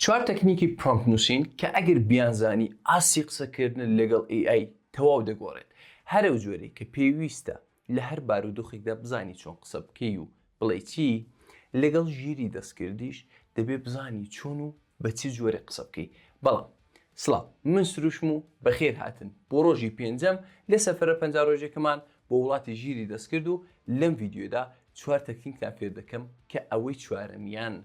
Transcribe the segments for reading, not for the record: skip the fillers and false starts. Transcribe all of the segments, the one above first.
چوار تەکنیکی prompt نووسین کە ئەگەر بیانزانی ئاستی قسەکردنت لەگەڵ AI تەواو دەگۆڕێت. هەر ئەو جۆرەی کە پێویستە لە هەر بارودۆخێکدا بزانی چۆن قسە بکەی و بڵێی چی، لەگەڵ ژیری دەستکردیش دەبێ بزانی چۆن و بە چ جۆرێک قسە بکەی. بەڵام. سڵاو، من سروشم و بەخێر هاتن بۆ ڕۆژی پێنجەم لە سەفەرە 50 ڕۆژەکەمان بۆ وڵاتی ژیری دەستکرد و لەم ڤیدیۆدا چوار تەکنیکتان فێر دەکەم کە ئەوەی چوارەمیان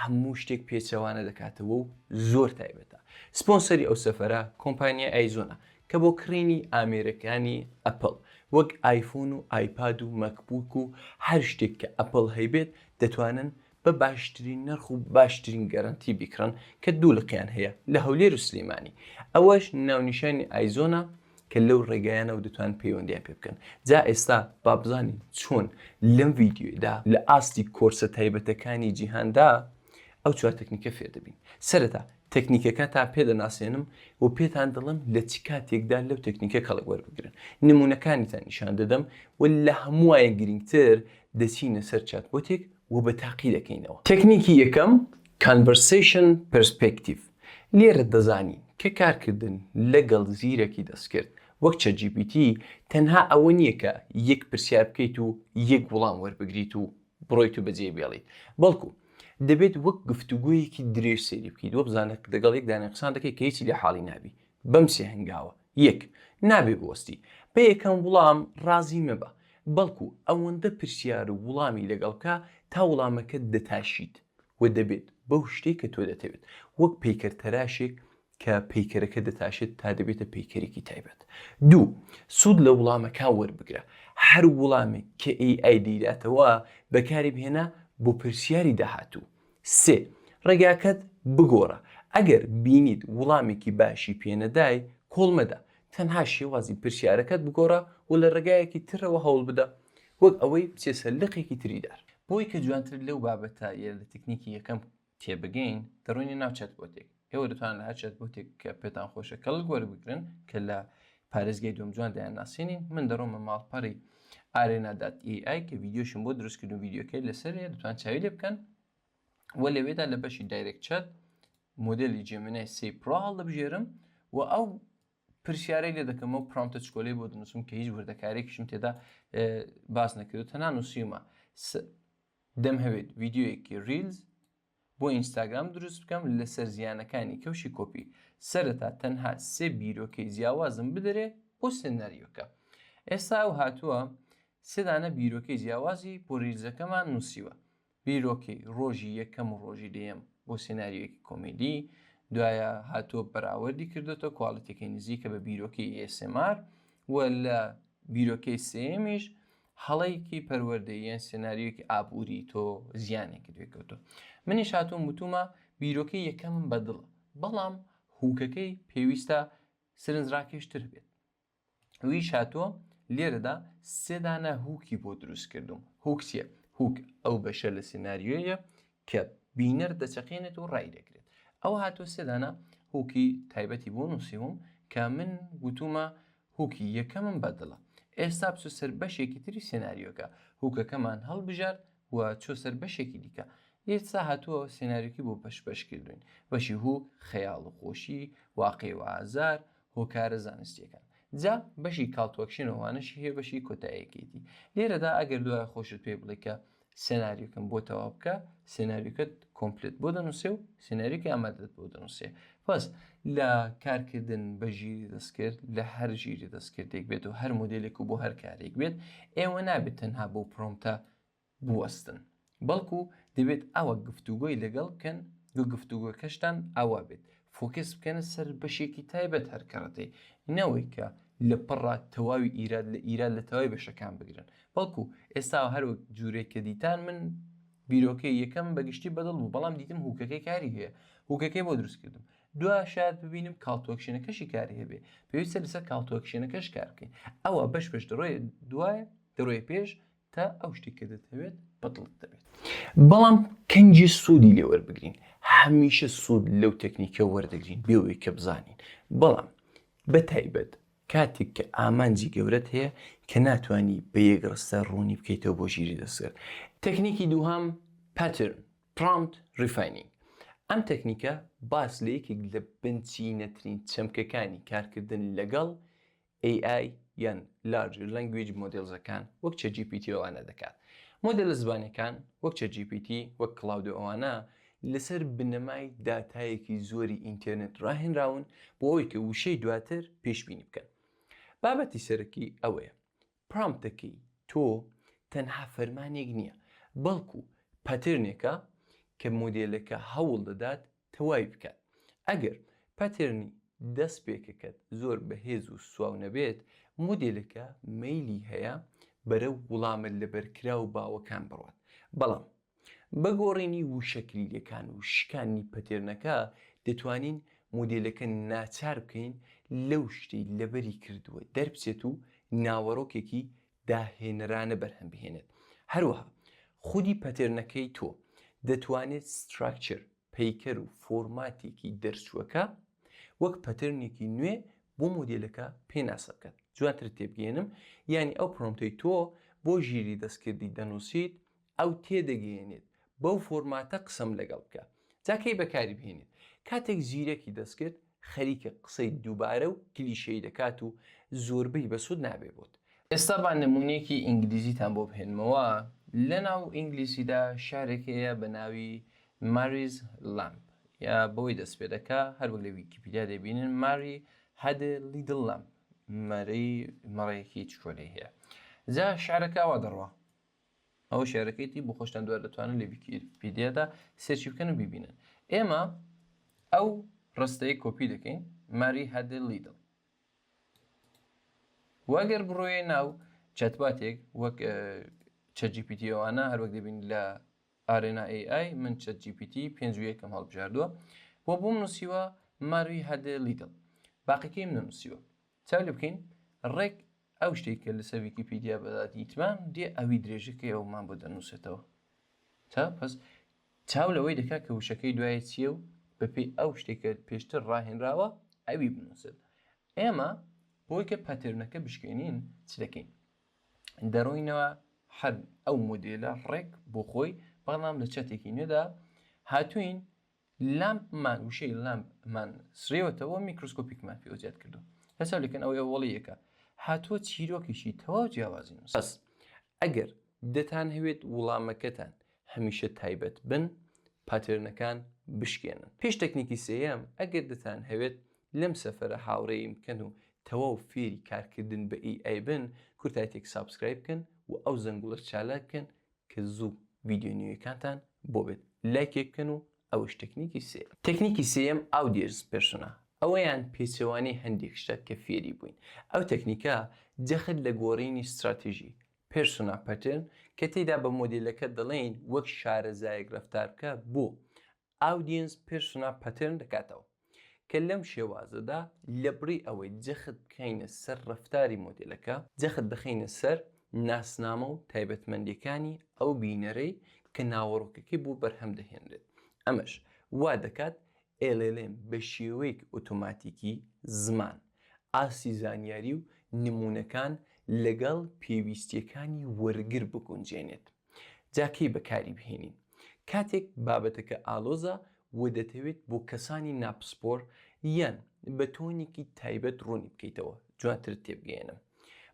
هەموو شتێک پێچەوانە دەکاتەوە و زۆر تایبەتە. سپۆنسەری ئەو سەفەرە کۆمپانیای ئایزۆنە کە بۆ کڕینی ئامێرەکانی ئەپڵ وەک ئایفۆن و ئایپاد و مەکبوک و هەر شتێک کە ئەپڵ هەیبێت دەتوانن بە باشترین نرخ و باشترین گەرەنتی بیکڕن کە دوو لقیان هەیە لە هەولێر و سلێمانی ئەوەش ناونیشانی ئایزۆنە کە لەو ڕێگایانەوە دەتوان پەیوەندیان پێ بکەن جا ئێستا با بزانین چۆن لەم ڤیدیۆیدا لە ئاستی کۆرسە تایبەتەکانی جیهاندا ئەو چوار تەکنیکە فێر دەبین سەرەتا تەکنیکەکەتان پێ دەناسێنم و پێتان دەڵێم لە چ کاتێکدا لەو تەکنیکە کەڵک وەربگرن نمونەکانیتان نیشان دەدەم و لە هەمووایە گرنگتر دەچینە سەر chatbot ێک و بە تاقی دەکەینەوە. تەکنیکی یەکەم، Conversation Perspective، لێرە دەزانین کە کارکردن لەگەڵ زیرەکی دەستکرد وەک ChatGPT تەنها ئەوە نییە کە یەک پرسیار بکەیت و یەک وڵام وەربگریت و بڕۆیت و بەجێی بێڵیت بەڵکو دەبێت وەک گفتوگۆیەکی درێژ سەیری بکەیت وەبزانە لەگەڵ یەک دانە قسان دەکەیت کە هیچی لێ حاڵی نابی بەم سێ هەنگاوە یەک نابێ بوەستی بە یەکەم وڵام ڕازی مەبە بەڵکو ئەوەندە پرسیار و وڵامی لەگەڵ بکە تا وڵامەکەت دەتاشیت و دەبێت بەو شتەی کە تۆ دەتەوێت وەک پەیکەرتەراشێک کە پەیکەرەکە دەتاشێت تا دەبێتە پەیکەرێکی تایبەت. دوو، سوود لە وڵامەکان وەربگرە. هەر وڵامێک کە AI دەیداتەوە بەکاری بهێنە بۆ پرسیاری داهاتوو. سێ، ڕێگاکەت بگۆڕە. ئەگەر بینیت وڵامێکی باشی پێ نەدای، کۆڵ مەدە. تەنها شێوازی پرسیارەکەت بگۆڕە و لە ڕێگایەکی ترەوە هەوڵ بدە، وەک ئەوەی بچێ سەر لقێکی تری دار. بۆی کە جوانتر لەو بابەتە یە لە تەکنیکی یەکەم تێبگەین دەڕۆینە ناو chatbot ێک ئێوە دەتوانن لە هەر chatbot ێک کە پێتان خۆشە کەڵک وەربگرن کە لە پارێزگای دوم جوان دەیان ناسێنین من دەڕۆمە ماڵپەڕی Arena dot AI کە ڤیدیۆشم بۆ دروستکردن ڤیدیۆکەی لەسەر دەتوان چاوی لێ بکەن و لەوێدا لە بەشی direct chat مۆدلی Gemini 3 Pro هەڵدەبژێرم و ئەو پرسیارەی لێ دەکەم و prompt ە چکۆلەی بۆ دەنووسم کە هیچ وردەکارێکیشم تێدا باس نەکرد تەنها نووسیومە دەمهەوێت ڤیدیۆیەکی reels بۆ ئینستاگرام دروست بکەم لەسەر زیانەکانی کەوشی کۆپی سەرەتا تەنها سێ بیرۆکەی جیاوازم بدەرێ بۆ سێناریۆکە ئێستا ئەو هاتووە سێ دانە بیرۆکەی جیاوازی بۆ reels ەکەمان نووسیوە بیرۆکەی ڕۆژی یەکەم و ڕۆژی دەیەم بۆ سێناریۆیەکی کۆمیدی دوایە هاتووە بەراوردی کردوێتەوە quality ەکەی نزیکە بە بیرۆکەی ASMR و لە بیرۆکەی سێیەمیش هەڵەیەکی پەروەردەیی یان سێناریۆیەکی ئابووری تۆ زیانێکت وێکەوتووە منیش هاتووم وتومە بیرۆکەی یەکەمم بەدڵە بەڵام hook ەکەی پێویستە سەرنجڕاکێشتر بێت ویش هاتووە لێرەدا سێدانە hook ی بۆ دروست کردوم hook چییە؟ hook ئەو بەشە لە سیناریۆیە کە بینەر دەچەقێنێت و ڕای دەگرێت ئەو هاتووە سێدانە hook ی تایبەتی بۆ نووسیوم کە من وتومە hook ی یەکەمم بەدڵە. ئێستا بچۆ سەر بەشێکی تری سێناریۆکە. hook ەکەمان هەڵبژارد و چۆ سەر بەشێکی دیکە. ئێستا هاتووە سێناریۆکەی بۆ بەش بەش کردوین. بەشی hook، خەیاڵ و خۆشی، واقیع و ئازار، هۆکارە زانستییەکان. جا بەشی call to action و ئەوانەشی هەیە بەشی کۆتاییەکەیەتی. لێرەدا ئەگەر دوای خۆشت پێ بڵێ کە سێناریۆکەم بۆ تەواو بکە سێناریۆکەت complete بۆ دەنووسێ و سێناریۆکی ئامادەت بۆ دەنووسێ پس لە کارکردن بە ژیری دەستکرد لە هەر ژیری دەستکردێک بێت و هەر مۆدلێک و بۆ هەر کارێک بێت ئێوە نابێت تەنها بۆ prompt ە بوەستن بەڵکو دەبێت ئەوە گفتوگۆی لەگەڵ بکەن و گفتوگۆکەشتان ئەوە بێت focus بکەنە سەر بەشێکی تایبەت هەر کەڕەتەی نەوەی کە لە پڕا تەواوی ئیراد لە ئیراد لە تەواوی بەشەکان بگرن بەڵکو ئێستا هەر وەک جورێک کە دیتان من بیرۆکەی یەکەم بەگشتی بەدڵ بوو بەڵام دیتم hook ەکەی کاری هەیە hook ەکەی بۆ دروست کردم دوا شاید ببینم call to action ەکەشی کاری هەبێ پێویستە لەسەر call to action ەکەش کار بکەین ئەوە بەش بەش دەڕۆێ دوای دەڕۆێ پێش تا ئەو شتێک کە دەتەوێت بەدڵت دەبێت بەڵام کەنجی سوودی لێ وەربگرین هەمیشە سوود لەو تەکنیکە وەردەگرین بێەوەی کە بزانین بەڵام بە تایبەت کاتێک کە ئامانجی گەورەت هەیە کە ناتوانی بە یەک ڕستە ڕوونی بکەیتەوە بۆ ژیری دەستکرد. تەکنیکی دووهەم Pattern Prompt Refining. ئەم تەکنیکە باس لە یەکێک لە بنچینەترین چەمکەکانی کارکردن لەگەڵ AI یان Large Language Models ەکان وەک ChatGPT و ئەوانە دەکات. مۆدێلە زبانیەکان وەک ChatGPT، وەک Claude و ئەوانە لەسەر بنەمای داتایەکی زۆری ئینتێرنێت ڕاهێنراون بۆ ئەوەی کە وشەی دواتر پێشبینی بکەن. بابەتی سەرەکی ئەوەیە prompt ەکەی تۆ تەنها فەرمانێک نییە، بەڵکو pattern ێکە کە مۆدێلەکە هەوڵ دەدات تەواوی بکات. ئەگەر pattern ی دەستپێکەکەت زۆر بەهێز و سواو نەبێت، مۆدێلەکە مەیلی هەیە بەرەو وڵامە لەبەرکراو و باوەکان بڕوات. بەڵام بە گۆڕینی وشە کلیلەکان و شکاندنی pattern ەکە، دەتوانین مۆدێلەکە ناچار بکەین لەو شتەی لەبەری کردووە دەربچێت و ناوەڕۆکێکی داهێنەرانە بەرهەم بهێنێت. هەروەها خودی pattern ەکەی تۆ دەتوانێت structure، پەیکەر و فۆرماتێکی دەرچووەکە وەک pattern ێکی نوێ بۆ مۆدێلەکە پێناسە بکات. جوانترت تێبگەیەنم، یانی ئەو prompt ەی تۆ بۆ ژیری دەستکردی دەنووسیت، ئەو تێدەگەیەنێت بەو فۆرماتە قسەم لەگەڵ بکە. جا کەی بەکاری بهێنیت؟ کاتێک زیرەکی دەستکرد خەریکە قسەی دووبارە و کلیشەیی دەکات و زۆربەی بەسوود نابێ بۆت. ئێستا با نموونەیەکی ئینگلیزیتان بۆ بهێنمەوە، لەناو ئینگلیزیدا شارێک هەیە بە ناوی Mary's Lamb یا بەوەی دەست پێ دەکا، هەر وەک لە ویکیپیدیا دەیبینن Mary had a little lamb، مەری مەڕێکی چکۆلەی هەیە. جا شعرەکە ئاوا دەڕوا. ئەوە شعرەکەیتی بۆ خۆشتان دوار دەتوانن لە ویکیپیدیادا search ی بکەن و بیبینن. ئێمە ئەو ڕستەیە کۆپی دەکەین Mary had a little و ئەگەر بڕۆیە ناو chatbot ێک وەک ChatGPT ئەوانە هەروەک دەبین لە Arena AI من ChatGPT پێنج و یەکم هەڵبژاردووە بۆ بۆم نووسیوە Mary had a little باقیەکەیم نەنووسیوە چاو لێ بکەین ڕێک ئەو شتێک کە لەسەر ویکیپیدیا بەدیتمان دێ ئەوی درێژەکەی ئەومان بۆ دەنووسێتەوە تا پس چاو لەوەی دەکات کە وشەکەی دوای چییە و بەپێی ئەو شتێک کە پێشتر ڕاهێنراوە ئەوی بنووسێت ئێمە بۆی کە pattern ەکە بشکێنین چ دەکەین دەڕۆینەوە هەر ئەو مۆدێلە ڕێک بۆ خۆی بەڵام لە چەتێکی نوێدا هاتوین lamb مان وشەی lamb مان سڕیوەتەوە میکرۆسکۆپیکمان پێوە زیاد کردو هەسا لەکەن ئەوەی ئەوەڵی یەکە هاتووە چیرۆکێکی تەواو جیاوازی نووس بەس ئەگەر دەتانهەوێت وڵامەکەتان هەمیشە تایبەت بن pattern ەکان بشکێنن پێش تەکنیکی سێیەم ئەگەر دەتانهەوێت لەم سەفەرە هاوڕێیم بکەن و تەواو فێری کارکردن بە AI بن کورتایتێک subscribe بکەن و ئەو زەنگوڵە چالاک بکەن کە زوو ڤیدیۆ نوێیەکانتان بۆ بێت لایکێک بکەن و ئەوەش تەکنیکی سێیەم. تەکنیکی سێیەم audience persona ئەوەیان پێچەوانەی هەندێک شتە کە فێری بووین ئەو تەکنیکە جەخت لە گۆڕینی ستراتیژی persona pattern کە تێیدا بە مۆدێلەکە دەڵێین وەک شارەزایەک ڕەفتار بکە بۆ audience persona pattern دەکاتەوە کە لەم شێوازەدا لەبڕی ئەوەی جەخت بخەینە سەر ڕەفتاری مۆدێلەکە، جەخت دەخەینە سەر ناسنامە و تایبەتمەندییەکانی ئەو بینەرەی کە ناوەڕۆکەکەی بۆ بەرهەم دەهێنرێت. ئەمەش وا دەکات LLM بە شێوەیەکی ئۆتۆماتیکی زمان، ئاستی زانیاری و نموونەکان لەگەڵ پێویستییەکانی وەرگر بگونجێنێت. جا کەی بەکاری بهێنین؟ کاتێک بابەتەکە ئالۆزە و دەتەوێت بۆ کەسانی ناپسپۆر یان بە تۆنێکی تایبەت ڕوونی بکەیتەوە جوانترت تێبگەیەنم.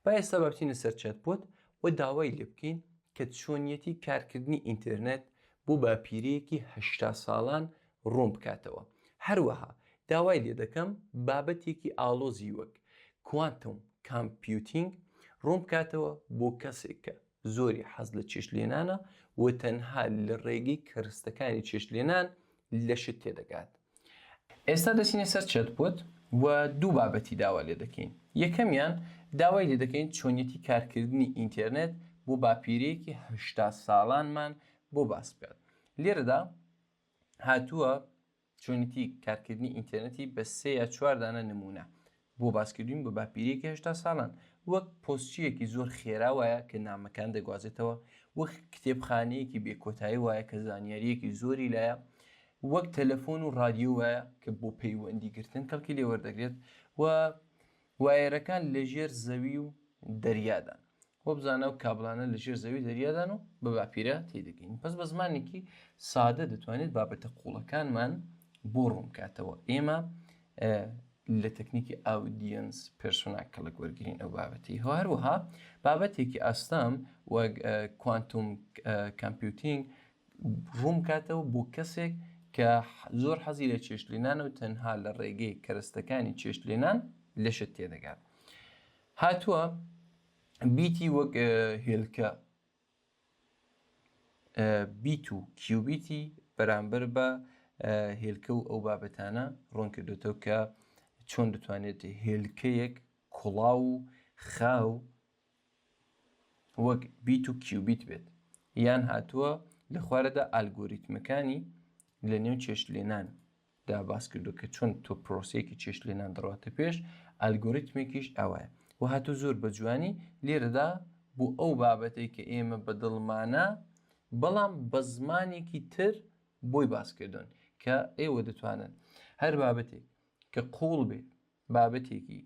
با ئێستا با بچینە سەر chatbot و داوای لێ بکەین کە چۆنیەتی کارکردنی ئینتەرنێت بۆ باپیرەیەکی 80 ساڵان ڕوون بکاتەوە. هەروەها داوای لێ دەکەم بابەتێکی ئاڵۆزی وەک quantum computing ڕوون بکاتەوە بۆ کەسێک کە زۆری حەز لە چێشتلێنانە و تەنها لە ڕێگەی کەرستەکانی چێشتلێنان لە شت تێدەگات. ئێستا دەچینە سەر chatbot و دوو بابەتی داوا لێ دەکەین. یەکەمیان داوای لێ دەکەین چۆنیەتی کارکردنی ئینتێرنێت بۆ باپیرەیەکی 80 ساڵانمان بۆ باس بکات. لێرەدا هاتووە چۆنیتی کارکردنی ئینتەرنێتی بە سێ یا چوار دانە نموونە بۆ باسکردین بە باپیرێکی 80 ساڵان وەک پۆستچییەکی زۆر خێرا وایە کە نامەکان دەگوازێتەوە وەک کتێبخانەیەکی بێکۆتایی وایە کە زانیارییەکی زۆری لایە وەک تەلەفۆن و ڕادیۆ وایە کە بۆ پەیوەندی گرتن کەڵکی لێ وەردەگرێت و وایەرەکان لەژێر زەوی و دەریادان. وابزانە ئەو کابڵانە لە ژێر زەوی دەریادان و بە باپیرە تێدەگەین. بەس بە زمانێکی سادە دەتوانێت بابەتە قووڵەکانمان بۆ ڕوون بکاتەوە. ئێمە لە تەکنیکی audience persona کەڵک وەرگین ئەو بابەتی. هەروەها بابەتێکی ئاستەم وەک quantum computing ڕوون بکاتەوە بۆ کەسێک کە زۆر حەزی لە چێشتلێنانە و تەنها لە ڕێگەی کەرەستەکانی چێشتلێنان لە شت تێدەگات. هاتووە بیتی وەک هێلکە بیت و qubit ی بەرامبەر بە هێلکە و ئەو بابەتانە ڕوون کردوێتەوە کە چۆن دەتوانێت هێلکەیەک کوڵاو و خاو وەک بیت و qubit بێت یان هاتووە لە خوارەدا ئالگۆریتمەکانی لە نێو چێشتلێنان دا باس کردو کە چۆن تۆ پرۆسەیەکی چێشتلێنان دەڕواتە پێش ئالگۆریتمێکیش ئاوایە و هاتوو زۆر بە جوانی لێرەدا بۆ ئەو بابەتەی کە ئێمە بە دڵمانە بەڵام بە زمانێکی تر بۆی باس کردوون کە ئێوە دەتوانن هەر بابەتێک کە قوڵ بێ بابەتێکی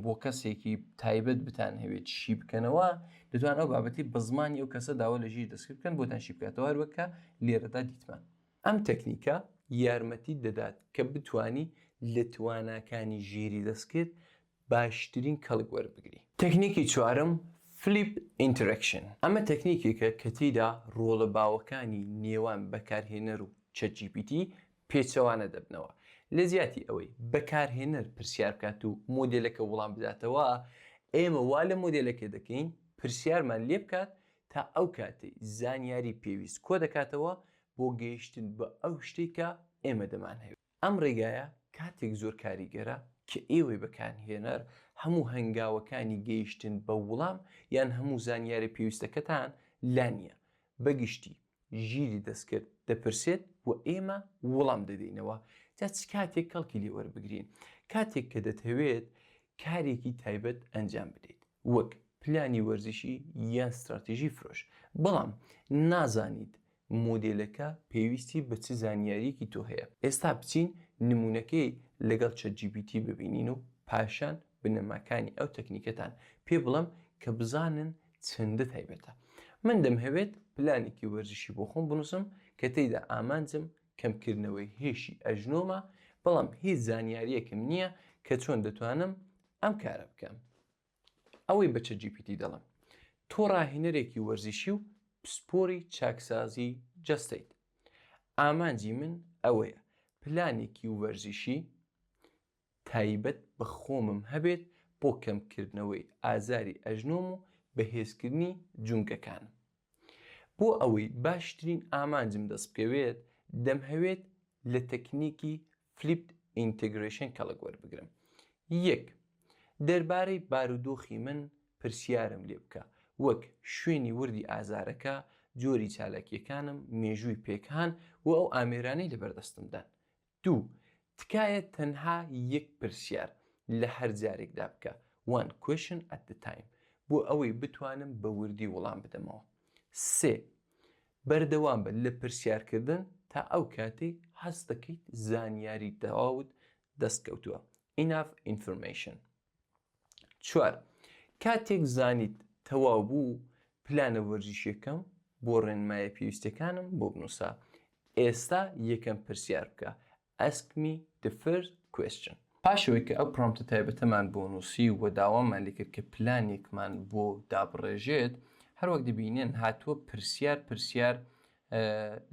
بۆ کەسێکی تایبەت بتان هەوێت شی بکەنەوە دەتوان ئەو بابەتی بە زمانی ئەو کەسە داوا لە ژیر دەستکرد بکەن بۆتان شی بکاتەوە هەروەکە لێرەدا دیتمان. ئەم تەکنیکە یارمەتیت دەدات کە بتوانی لە تواناکانی ژیری دەستکرد باشترین کەڵک وەربگری. تەکنیکی چوارەم، Flip Interaction، ئەمە تەکنیکێکە کە تێیدا ڕۆڵە باوەکانی نێوان بەکارهێنەر و ChatGPT پێچەوانە دەبنەوە. لە جیاتی ئەوەی بەکارهێنەر پرسیار بکات و مۆدێلەکە وڵام بداتەوە، ئێمە وا لە مۆدێلەکە دەکەین پرسیارمان لێ بکات تا ئەو کاتەی زانیاری پێویست کۆدەکاتەوە بۆ گەیشتن بە ئەو شتەی کە ئێمە دەمانهەوێت. ئەم ڕێگایە کاتێک زۆر کاریگەرە کە ئێوەی بەکارهێنەر هەموو هەنگاوەکانی گەیشتن بە وڵام یان هەموو زانیارە پێویستەکەتان لا نییە. بە گشتی ژیری دەستکرد دەپرسێت و ئێمە وڵام دەدەینەوە. جا چ کاتێک کەڵکی لێ وەربگرین؟ کاتێک کە دەتهەوێت کارێکی تایبەت ئەنجام بدەیت وەک پلانی وەرزشی یان ستراتیژی فرۆش، بەڵام نازانیت مۆدێلەکە پێویستی بە چ زانیارییەکی تۆ هەیە. ئێستا بچین نموونەکەی لەگەڵ ChatGPT ببینین و پاشان بنەماکانی ئەو تەکنیکەتان پێ بڵێم کە بزانن چەندە تایبەتە. من دەمهەوێت پلانێکی وەرزشی بۆ خۆم بنووسم کە تێیدا ئامانجم کەمکردنەوەی هێشی ئەژنۆمە، بەڵام هیچ زانیارییەکم نییە کە چۆن دەتوانم ئەم کارە بکەم. ئەوەی بە ChatGPT دەڵێم، تۆ ڕاهێنەرێکی وەرزشی و پسپۆری چاکسازی جەستەیت. ئامانجی من ئەوەیە پلانێکی وەرزشی تایبەت بە خۆمم هەبێت بۆ کەمکردنەوەی ئازاری ئەژنۆم و بەهێزکردنی جومگەکانم. بۆ ئەوەی باشترین ئامانجم دەستبکەوێت، دەمهەوێت لە تەکنیکی Flipped Integration کەڵک وەربگرم. یەک. دەربارەی بارودۆخی من پرسیارم لێ بکە، وەک شوێنی وردی ئازارەکە، جۆری چالاکییەکانم، مێژووی پێکان و ئەو ئامێرانەی لەبەردەستمدان. دوو، تکایە تەنها یەک پرسیار لە هەر جارێکدا بکە، One question at the time، بۆ ئەوەی بتوانم بە وردی وەڵام بدەمەوە. سێ، بەردەوام بە لە پرسیارکردن تا ئەو کاتەی هەست دەکەیت زانیاری تەواوت دەست کەوتووە، Enough information. چوار، کاتێک زانیت تەواو بوو، پلانە وەرزشیەکەم بۆ ڕێنمایە پێویستەکانم بۆ بنووسە. ئێستا یەکەم پرسیار بکە، Ask me the first question. پاش ئەوەی کە ئەو prompt ە تایبەتەمان بۆ نووسی و داوامان لێکرد کە پلانێکمان بۆ دابڕێژێت، هەروەک دەبینن هاتووە پرسیار پرسیار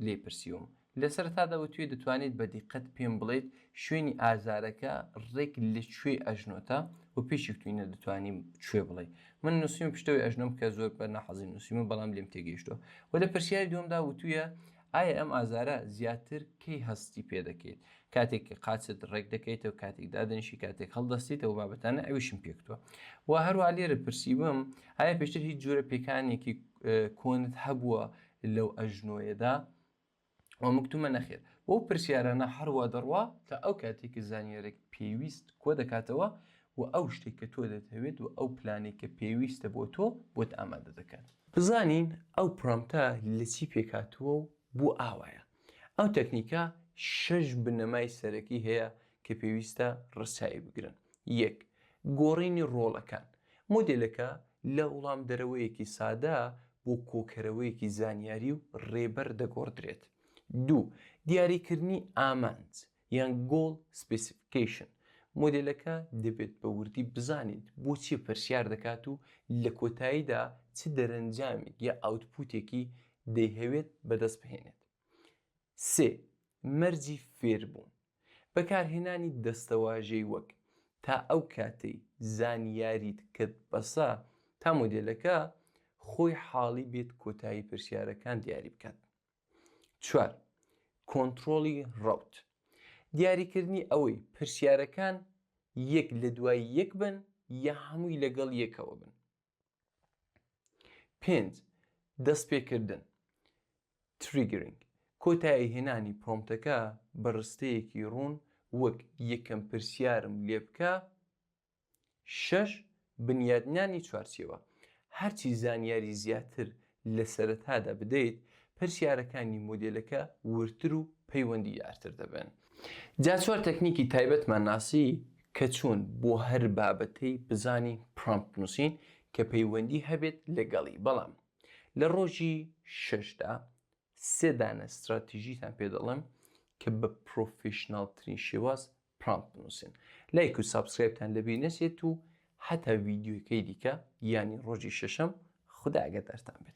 لێی پرسیوم. لە سەرەتادا وتویە دەتوانیت بە دیقەت پێم بڵێیت شوێنی ئازارەکە ڕێک لە کوێی ئەژنۆتە و پێشی وتوینە دەتوانیم کوێ بڵێی. من نووسیم پشتەوەی ئەژنۆم کە زۆر بە ناحەزی نووسیمە بەڵام لێم تێگەیشتووە. و لە پرسیاری دووەمدا وتویە ئایا ئەم ئازارە زیاتر کەی هەستی پێ دەکەیت؟ کاتێک کە قاچت ڕێک دەکەیتەوە، کاتێک دادەنیشی، کاتێک هەڵدەستیت، ئەو بابەتانە ئەویشم پێکوتووە. و هەروەها لێرە پرسیوم ئایا پێشتر هیچ جۆرە پێکانێکی کۆنت هەبووە لەو ئەژنۆیەدا؟ و مکتومە نەخێر. بەو پرسیارانە هەروا دەڕوا تا ئەو کاتێک کە زانیارێک پێویست کۆ دەکاتەوە و ئەو شتێک کە تۆ دەتەوێت و ئەو پلانێک کە پێویستە بۆ تۆ بۆت ئامادە دەکات. بزانین ئەو prompt ە لە چی پێکهاتووە و بۆ ئاوایە. ئەو تەکنیکە شەش بنەمای سەرەکی هەیە کە پێویستە ڕەچاوی بگرن. یەک. گۆڕینی ڕۆڵەکان. مۆدێلەکە. لە وڵامدەرەوەیەکی سادە بۆ کۆکەرەوەیەکی زانیاری و ڕێبەر دەگۆڕدرێت. دوو، دیاریکردنی ئامانج یان Goal Specification، مۆدێلەکە دەبێت بە وردی بزانێت بۆچی پرسیار دەکات و لە کۆتاییدا چ دەرەنجامێک یا output ێکی دەیهەوێت بەدەست بهێنێت. سێ، مەرجی فێربوون، بەکارهێنانی دەستەواژەی وەک، تا ئەو کاتەی زانیاریت کرد بەسە، تا مۆدێلەکە خۆی حاڵی بێت کۆتایی پرسیارەکان دیاری بکات. چوار، کۆنترۆڵی ڕەوت، دیاریکردنی ئەوەی پرسیارەکان یەک لە دوای یەک بن یا هەمووی لەگەڵ یەکەوە بن. پێنج، دەستپێکردن، Triggering، کۆتاییهێنانی prompt ەکە بە ڕستەیەکی ڕوون وەک یەکەم پرسیارم لێ بکە. شەش، بنیادنانی چوارچێوە، هەرچی زانیاری زیاتر لە سەرەتادا بدەیت، پرسیارەکانی مۆدێلەکە وردتر و پەیوەندیدارتر دەبن. جا چوار تەکنیکی تایبەتمان ناسی کە چۆن بۆ هەر بابەتەی بزانین prompt بنووسین کە پەیوەندی هەبێت لەگەڵی، بەڵام لە ڕۆژی شەشدا سێ دانە ستراتیژیتان پێ دەڵێم کە بە professional ترین شێواز prompt بنووسن. لایک و subscribe تان لەبیر نەچێت و هەتا ڤیدیۆکەی دیکە یانی ڕۆژی شەشەم خودا ئاگادارتان بێت.